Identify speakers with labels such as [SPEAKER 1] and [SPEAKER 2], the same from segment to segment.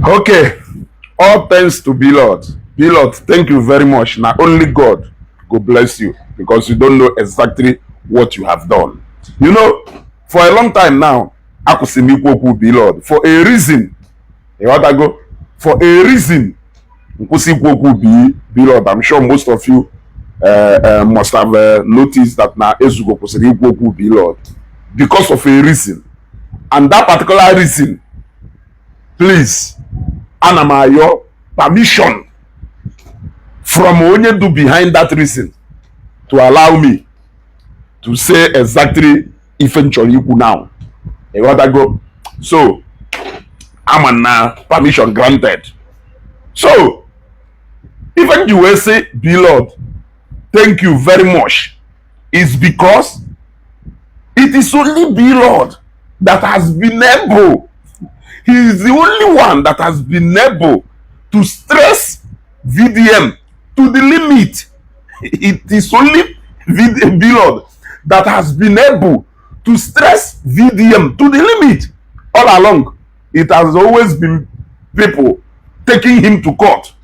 [SPEAKER 1] Okay, all thanks to Blord. Blord, thank you very much. Now only God go bless you because you don't know exactly what you have done. For a long time now, akwụsị m ikwu okwu Blord for a reason. Ịghọtago? For a reason, nkwụsị ikwu okwu Blord. I'm sure most of you must have noticed that na Ezugo kwụsịrị ikwu okwu Blord because of a reason. And that particular reason, please, ana m ayọ permission from onye do behind that reason to allow me to say exactly ife m chọrọ ikwu now. Ịghọtago? So ama na permission granted. So ife m ji wee sị Blord, thank you very much, is because it is only Blord that has been able, he is the only one that has been able to stress VDM to the limit. It is only Blord that has been able to stress VDM to the limit. All along, it has always been people taking him to court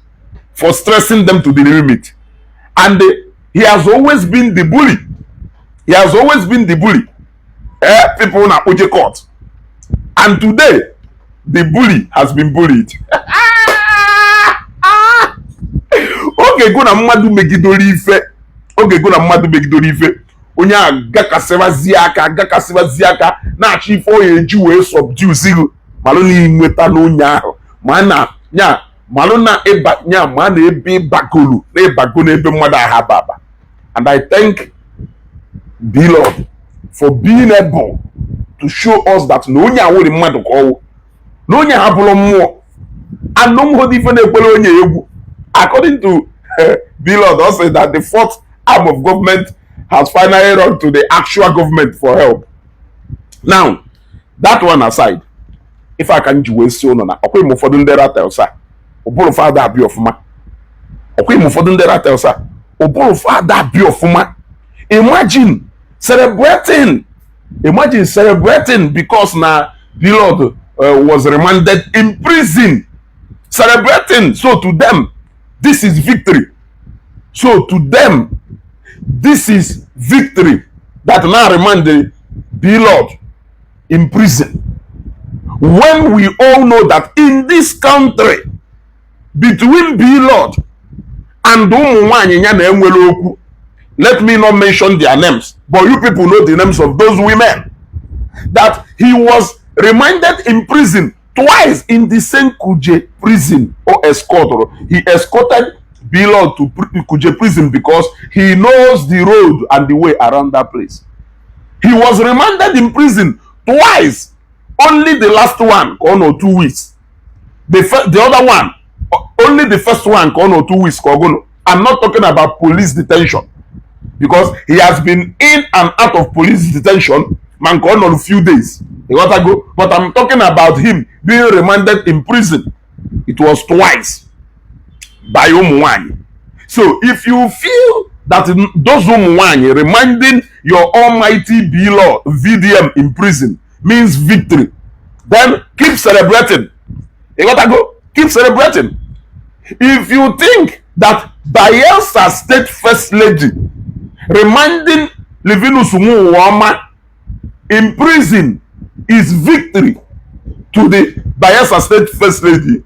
[SPEAKER 1] for stressing them to the limit. And he has always been the bully. He has always been the bully. People na Oje court. And today, the bully has been bullied. Oge go na mmadụ megidoro ife, oge go na mmadụ megidoro ife, onye a gakasịbazie aka, gakasịbazie aka, na-achọ ife ọ ya eji wee subdue gị, malụ na ịnweta n'onye ahụ, ma na nya malụ na ịba nya ma na ebe ịbagolu na ịbago n'ebe mmadụ aha baba. And I thank Blord for being able to show us that na onye awụrị mmadụ ka ọwụ, na onye ha bụrụ mmụọ anụmhụdị ife na-ekwere onye egwu. According to Blord, ọ sị that the fourth arm of government has finally run to the actual government for help. Now, that one aside, ife aka m ji wee si ụnụ na ọkwa ime ụfọdụ ndị ratels a, ụbụrụ fada abịa ọfụma. Ọkwa ime ụfọdụ ndị ratels a, ụbụrụ fada abịa ọfụma. Imagine celebrating, imagine celebrating because na Blord was remanded in prison, celebrating. So to them, this is victory. So to them, this is victory, that now remand the Blord in prison, when we all know that in this country, between Blord and ụmụ nwanyị ya na-enwere okwu, let me not mention their names, but you people know the names of those women that he was remanded in prison twice in the same Kuje prison or escort. He escorted Blord to Kuje prison because he knows the road and the way around that place. He was remanded in prison twice. Only the last one ka ọ nọ 2 weeks. The other one, only the first one ka ọ nọ 2 weeks ka ọ gụnụ. I'm not talking about police detention, because he has been in and out of police detention, ma nke ọ nọrọ few days. Ịghọtago? But I'm talking about him being remanded in prison. It was twice by ụmụ nwanyị. So if you feel that those ụmụ nwanyị remanding your almighty Blord VDM in prison means victory, then keep celebrating. Ịghọtago? Keep celebrating. If you think that Bayelsa State First Lady remanding Livinus Nwuwoma in prison is victory to the Bayelsa State First Lady,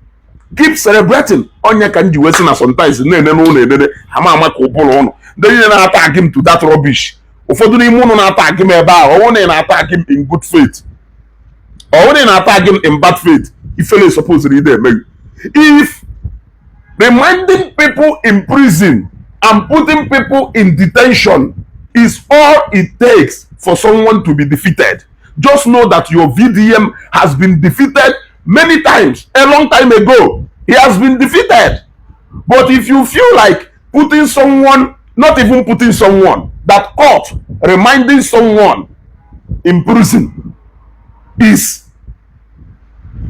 [SPEAKER 1] keep celebrating. Onye ka m ji wee sị na sometimes na-enene ụlọ enene ama ama ka ụbụrụ ụnụ ndị niile na-ata m to that rubbish. Ụfọdụ n'ime ụnụ na-ata m ebe ahụ, ọwụ na ị na-ata m in good faith, ọwụ na ị na-ata m in bad faith, ifele suppose ide eme gị. If remanding people in prison and putting people in detention is all it takes for someone to be defeated, just know that your VDM has been defeated many times a long time ago. He has been defeated. But if you feel like putting someone, not even putting someone, that court remanding someone in prison is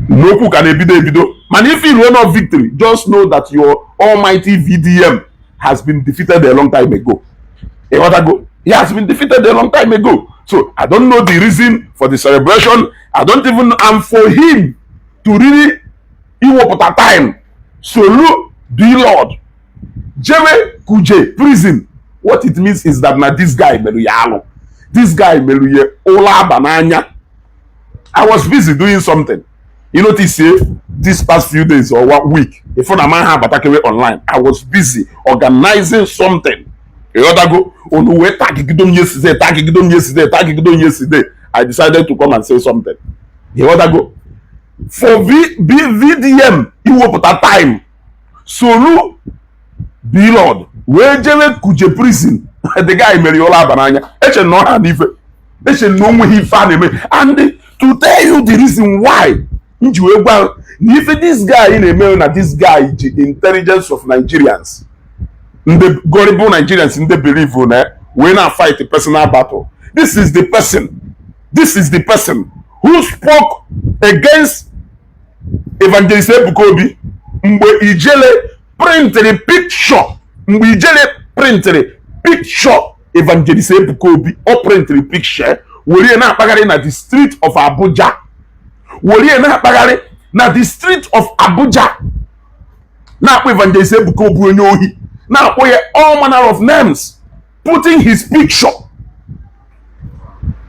[SPEAKER 1] n'okwu ka na-ebido ebido, mana if you no victory, just know that your almighty VDM has been defeated a long time ago. Ịghọtago? He has been defeated a long time ago. So I don't know the reason for the celebration. I don't even, and for him to really Iwepụta time solu Blord jewe Kuje prison, what it means is that na this guy merụ ya alụ, this guy merụ ya ụlọ aba n'anya. I was busy doing something. You notice, say this past few days or one week, if na man ha abatakewe online, I was busy organizing something. Ịghọtago? Unu wee tagigido m yesterday, tagigido m yesterday, tagigido m yesterday. I decided to come and say something. Ịghọtago? For VDM iwepụta time solu Blord wee jewe Kuje prison, the guy mere ụlọ aba n'anya. Eche na ọ ha n'ife, eche na o nweghị ife a na-eme. And to tell you the reason why m ji wee gwa na ife this guy na-eme, na this guy ji intelligence of Nigerians, ndị gullible Nigerians, ndị believe na wee na fight personal battle. This is the person, this is the person who spoke against Evangelist Ebuka Obi mgbe Ijele printịrị picture, mgbe Ijele printịrị picture Evangelist Ebuka Obi. Ọ printịrị picture were na-akpagharị na the street of Abuja, were na-akpagharị na the street of Abuja, na-akpọ Evangelist Ebuka Obi onye ohi, na-akpọ ya all manner of names, putting his picture.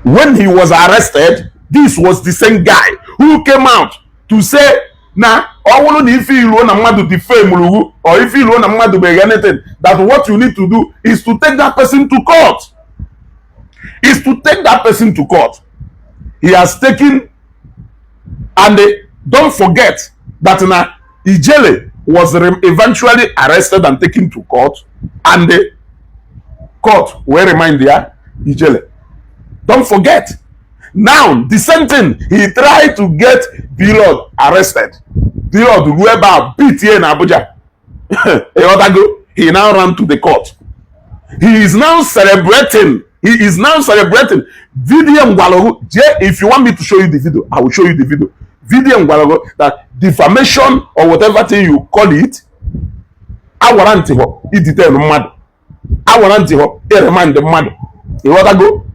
[SPEAKER 1] When he was arrested, this was the same guy who came out to say na ọ bụrụ na ife iluo na mmadụ defame ruwu or ife iluo na mmadụ mere anything, that what you need to do is to take that person to court, is to take that person to court. He has taken, and don't forget that na Ijele was eventually arrested and taken to court, and the court will remand ya Ijele. Don't forget. Now, the same thing, he tried to get Blord arrested. Blord ruo ebe a beat here in Abuja. Ịghọtago? He now ran to the court. He is now celebrating, he is now celebrating. VDM gwara jee, if you want me to show you the video, I will show you the video. VDM gwara that defamation or whatever thing you call it, awara ntị họ idetain mmadụ, awara ntị họ iremand mmadụ. Ịghọtago?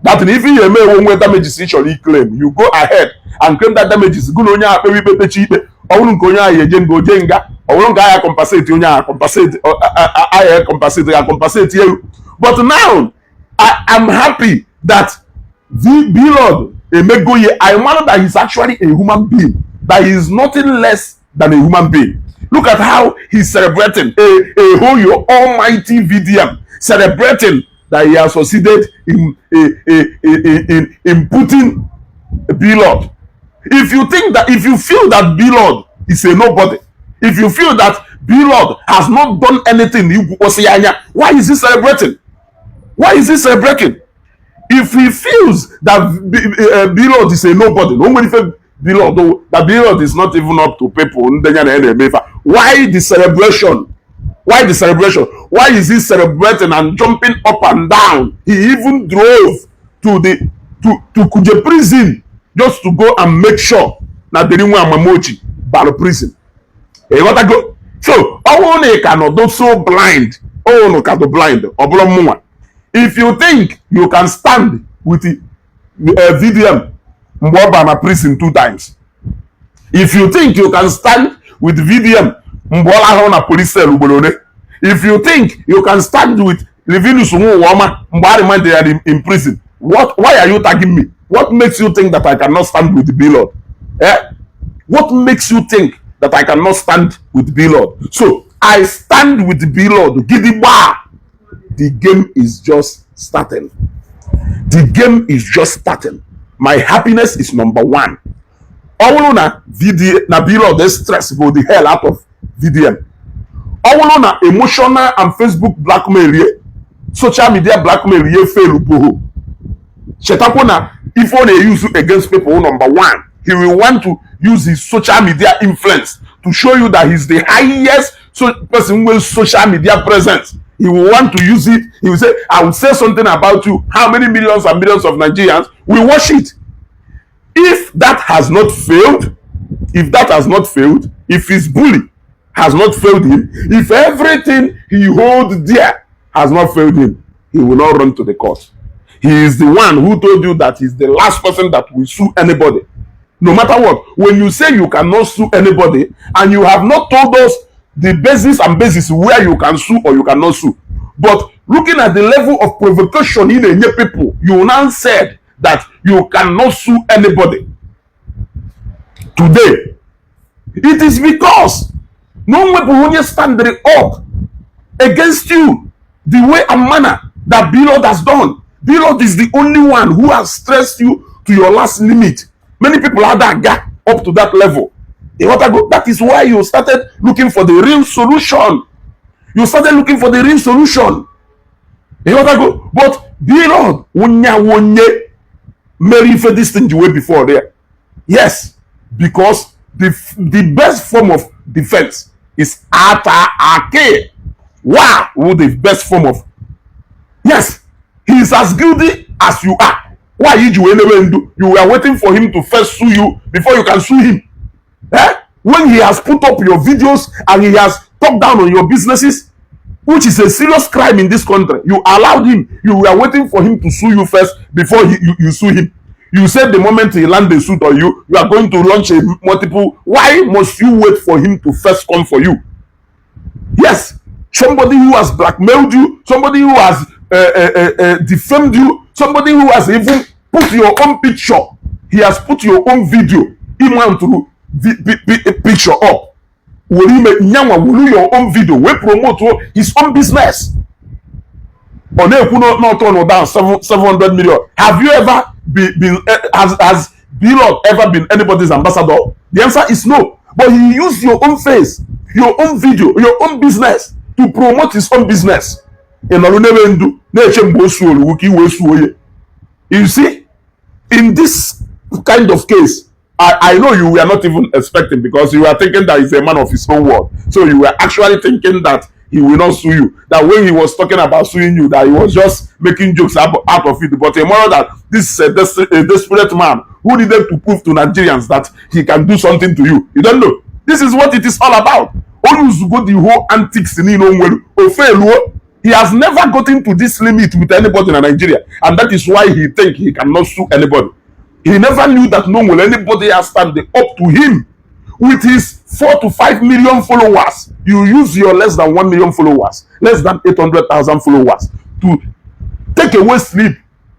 [SPEAKER 1] That na ife ihe eme ewu nwe damages ị chọrọ iclaim, you go ahead and claim that damages. Gụ na onye ahụ kpewe ikpe, kpechi ikpe. Ọ bụrụ nke onye ahụ eje nga, oje nga. Ọ bụrụ nke agha compensate onye ahụ, compensate agha, compensate ga compensate you. But now I am happy that the Blord emegoye. I mara that he's actually a human being, that he is nothing less than a human being. Look at how he's celebrating, a whole your almighty VDM celebrating that he has succeeded in putting Blord. If you think that, if you feel that Blord is a nobody, if you feel that Blord has not done anything, why is he celebrating? Why is he celebrating? If he feels that Blord is a nobody, no nwere ife Blord, that Blord is not even up to people ndị ya na ya na-eme ife, why the celebration? Why the celebration? Why is he celebrating and jumping up and down? He even drove to Kuje prison just to go and make sure na Derinwe Amamochi bara prison. Ịghọtago? So ọ bụrụ na ị ka nọdụ so blind, ọ ka dị blind, ọ bụrụ mụnwa. If you think you can stand with the VDM mgbe ọ bara na prison two times, if you think you can stand with VDM mgbe ọ lahụrụ na police cell ugboro ole, if you think you can stand with Livinus Nwụwọma mgbe a remanded ya in prison, what, why are you tagging me? What makes you think that I cannot stand with Blord? Eh? What makes you think that I cannot stand with Blord? So I stand with Blord gidigba. The game is just starting. The game is just starting. My happiness is number one. Ọ bụrụ na VD na Blord stress bụ the hell out of VDM, ọ bụrụ na emotional and Facebook blackmail ye, social media blackmail ye fail boho, chetakwa na ife ọ na-use against people, number one, he will want to use his social media influence to show you that he's the highest person with social media presence. He will want to use it. He will say, "I will say something about you. How many millions and millions of Nigerians will watch it?" If that has not failed, if that has not failed, if his bully has not failed him, if everything he hold there has not failed him, he will not run to the court. He is the one who told you that he's the last person that will sue anybody. No matter what, when you say you cannot sue anybody and you have not told us the basis and basis where you can sue or you cannot sue, but looking at the level of provocation ị na-enye people, you now said that you cannot sue anybody today. It is because na o nwepụghị onye standing up against you the way and manner that Blord has done. Blord is the only one who has stressed you to your last limit. Many people had that gap up to that level. Ịghọtago? That is why you started looking for the real solution. You started looking for the real solution. Ịghọtago? But Blord wonye wonye mere ife this thing way before there. Yes, because the best form of defense is attack. Why would the best form of, yes, he is as guilty as you are. Why iji wee nebe ndu? You were waiting for him to first sue you before you can sue him, eh? When he has put up your videos and he has talked down on your businesses, which is a serious crime in this country, you allowed him. You were waiting for him to sue you first before you sue him. You said the moment he land a suit on you, you are going to launch a multiple. Why must you wait for him to first come for you? Yes, somebody who has blackmailed you, somebody who has defamed you, somebody who has even put your own picture, he has put your own video ịmantụrụ picture up, were ime nyanwa wuru your own video wee promote his own business. Ọ na-ekwu na turn down 700 million. Have you ever been, has Blord ever been anybody's ambassador? The answer is no. But he used your own face, your own video, your own business to promote his own business. Ị nọrọ n'ebe ndu na-eche mgbe o suolu ka i wee suo ya. You see, in this kind of case, I know you were not even expecting, because you were thinking that he's a man of his own word. So you were actually thinking that he will not sue you. That when he was talking about suing you, that he was just making jokes out of it. But a moral that this is a desperate man who needed to prove to Nigerians that he can do something to you. You don't know. This is what it is all about. Oluzugo the whole antics niile o nwere ofe. He has never gotten to this limit with anybody in Nigeria, and that is why he think he cannot sue anybody. He never knew that no will anybody else stand up to him with his 4 to 5 million followers. You use your less than 1 million followers, less than 800,000 followers, to take away sleep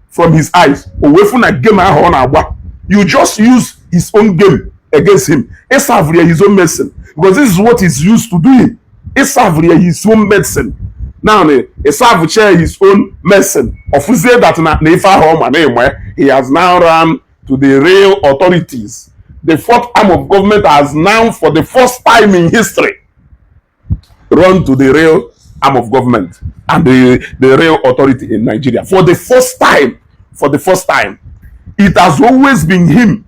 [SPEAKER 1] from his eyes. Away from a game ahụ ọ na-agba. You just use his own game against him. Ị serve his own medicine, because this is what he's used to doing. Ị serve his own medicine. Now ị serve chair his own medicine. Ọfụzie that na ife ahụ ọ ma na-enwe, he has now run to the real authorities. The fourth arm of government has now, for the first time in history, run to the real arm of government and the real authority in Nigeria. For the first time, for the first time. It has always been him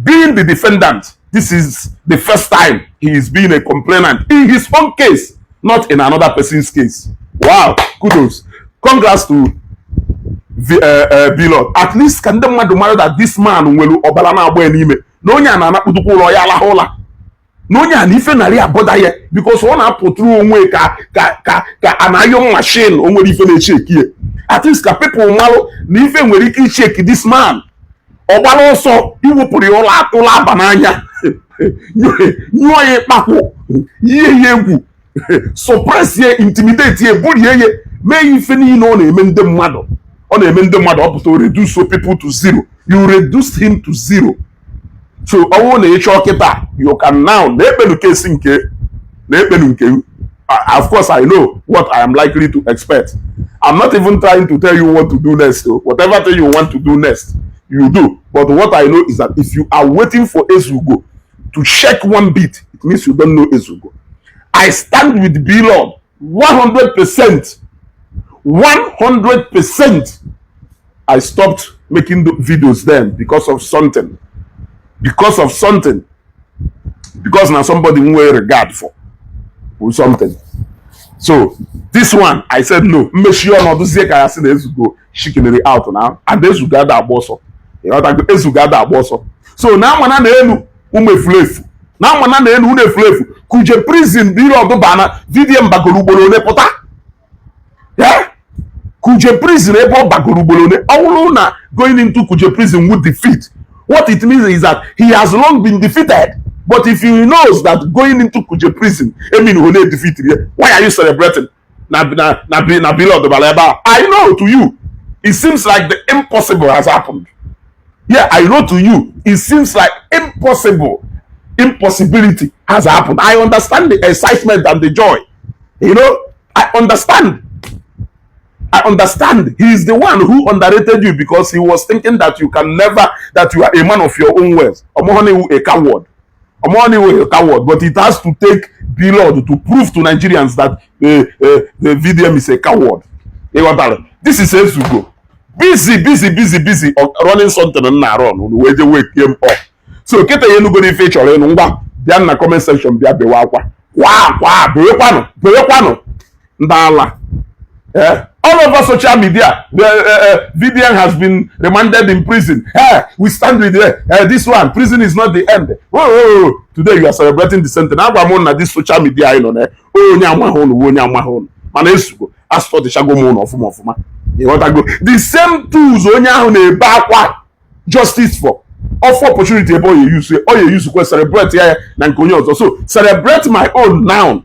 [SPEAKER 1] being the defendant. This is the first time he is being a complainant in his own case, not in another person's case. Wow, kudos. Congrats to Blord. At least ka ndị mmadụ mara that this man nwere ọbara na-agba ya n'ime, na onye a na-anakputukwa ụlọ ya alahụ ụla, na onye a na ife narị abọda ya, because ọ na-apụtụrụ onwe ka a na-ayọ machine. O nwere ife na-eche ekie. At least ka people malụ na ife nwere ike icheki this man. Ọ gbara ọsọ iwepụrụ ya ụlọ atụla aba n'anya, nyụọ ya ịkpakwụ, yie ya egwu, suppress ya, intimidate ya, burie ya, mee ya ife niile ọ na-eme ndị mmadụ. Ọ na-eme ndị mmadụ, ọ pụta reduce people to zero. You reduce him to zero. So ọ bụrụ na ị chọọ kịta, you can now na-ekpenu kesi nke na-ekpenu nke. Of course, I know what I am likely to expect. I'm not even trying to tell you what to do next o. Whatever thing you want to do next, you do. But what I know is that if you are waiting for Ezugo to check one bit, it means you don't know Ezugo. I stand with Blord 100%, 100%. I stopped making the videos then because of something, because of something, because now somebody nwere regard for or something. So this one, I said no. Mmechi ọnọdụzie ka ya sị na Ezugo shikinere out now, and Ezugo ada agba ọsọ. Ịghọtago? Ezugo ada agba ọsọ. So na amana na elu ụmụ efulefu, na amana na elu ụmụ efulefu Kuje prison. Blord bana VDM bagoro ugboro ole pụta ya Kuje prison, ebe ọ bagoro ugboro ole. Ọ bụrụ na going into Kuje prison would defeat What it means is that he has long been defeated. But if he knows that going into Kuje prison, I mean, who defeated, why are you celebrating? Na na na na Blord bara ebe a. I know to you, it seems like the impossible has happened. Yeah, I know to you, it seems like impossible, impossibility has happened. I understand the excitement and the joy. I understand. I understand. He is the one who underrated you because he was thinking that you can never, that you are a man of your own words. Omohone a coward. Omohone a coward. But it has to take Blord to prove to Nigerians that the VDM is a coward. This is Ezugo. Busy, busy, busy, busy running something na run. Wee je wake him up. So kịta ya enugoro ife ị chọrọ ịnụ. Ngwa, bịa na comment section, bịa bewe akwa kwa kwa, bewekwanụ, bewekwanụ, ndị ala. All over social media, the VDM has been remanded in prison. Hey, we stand with this one. Prison is not the end. Oh. Today you are celebrating the same thing. Agwa m na this social media anyị nọ na onye amaghị ụnụ, onye amaghị ụnụ, mana esugo asọdịchago m ụnụ ọfụma ọfụma. Ịghọtago? The same tools onye ahụ na-ebe akwa justice for off opportunity ebe ọ ya use, ọ ya use kwe celebrate ya na nke onye ọzọ. So celebrate my own now.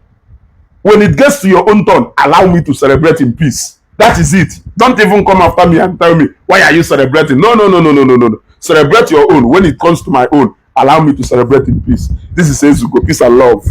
[SPEAKER 1] When it gets to your own turn, allow me to celebrate in peace. That is it. Don't even come after me and tell me, "Why are you celebrating?" No, no, no, no, no, no, no, no. Celebrate your own. When it comes to my own, allow me to celebrate in peace. This is Ezugo. Peace and love.